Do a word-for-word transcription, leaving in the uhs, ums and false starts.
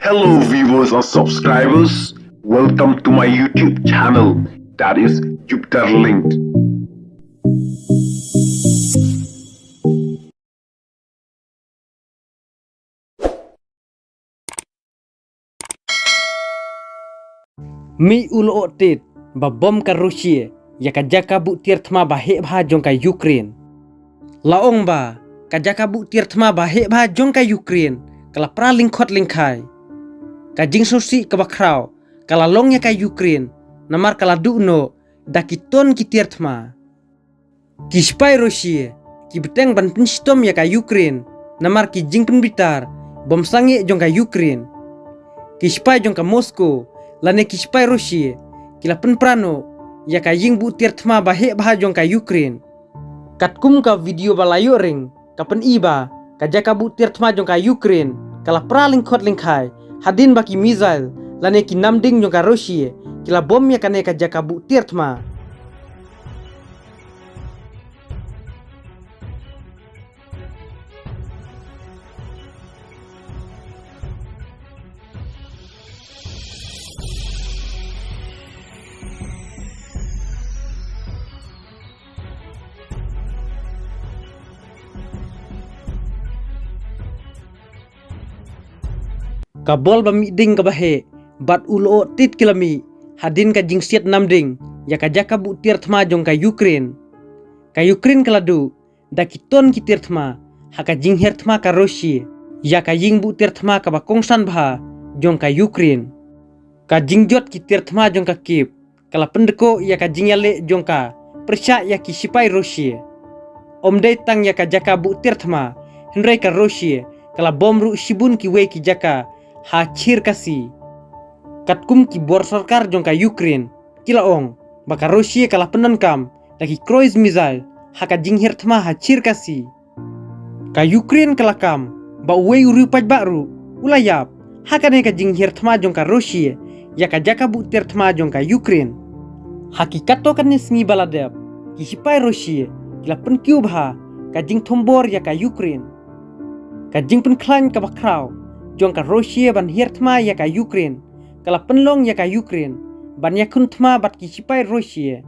Hello, viewers and subscribers. Welcome to my YouTube channel, that is Jupiter Linked. Mih u lyoh tit ba bom ka Russia ïa ka jaka buh tiar thma ba heh bha jong ka Ukraine. La ong ba ka jaka buh tiar thma ba heh bha jong ka Ukraine ka la pra lyngkhot lyngkhai. Ka jingsngewsih kaba khraw ka la long ïa ka Ukraine, namar ka la duh noh da ki ton ki tiar thma. Ki sipai Russia ki bteng ban pynshitom ïa ka Ukraine namar ki jingpynbitar bym sangeh jong ka Ukraine. Ki sipai jong ka Moscow lane ki sipai Russia ki la pynpra noh ïa ka ïing buh tiar thma ba heh bha jong ka Ukraine. Katkum ka video ba la ïoh ring ka pyni ba ka jaka buh tiar thma jong ka Ukraine ka la pra lyngkhot lyngkhai hadien ba ki missile lane ki namding jong ka Russia ki la bom ïa kane ka jaka buh tiar thma. Ka bol ba mih ding kaba heh bad u lyoh tit ki la mih hadien ka jingsiat namding ïa ka jaka buh tiar thma jong ka Ukraine. Ka Ukraine ka la duh da ki ton ki tiar thma ha ka jinghiar thma ka Russia ïa ka ïing buh tiar thma kaba kongsan bha jong ka Ukraine. Ka jingjot ki tiar thma jong ka Kyiv ka la pyndkoh ïa ka jingïaleh jong ka pyrshah ïa ki sipai Russia. Ym dei tang ïa ka jaka buh tiar thma, hynrei ka Russia ka la bom ruh shibun kiwei ki jaka ha Cherkasy. Katkum ki bor sorkar jong ka Ukraine ki la ong ba ka Russia ka la pyndonkam da ki cruise missile ha ka jinghiar thma ha Cherkasy. Ka Ukraine ka la kam ba uwei u riewpaidbah ruh u la ïap ha kane ka jinghiar thma jong ka Russia ïa ka jaka buh tiar thma jong ka Ukraine. Ha ki katto katne sngi ba la dep, ki sipai Russia ki la pynkiew bha ka jingthombor ïa ka Ukraine. Ka jingpynkhlaiñ kaba khraw jong ka Russia ban hiar thma ïa ka Ukraine ka la pynlong ïa ka Ukraine ban ïakhun thma bad ki sipai Russia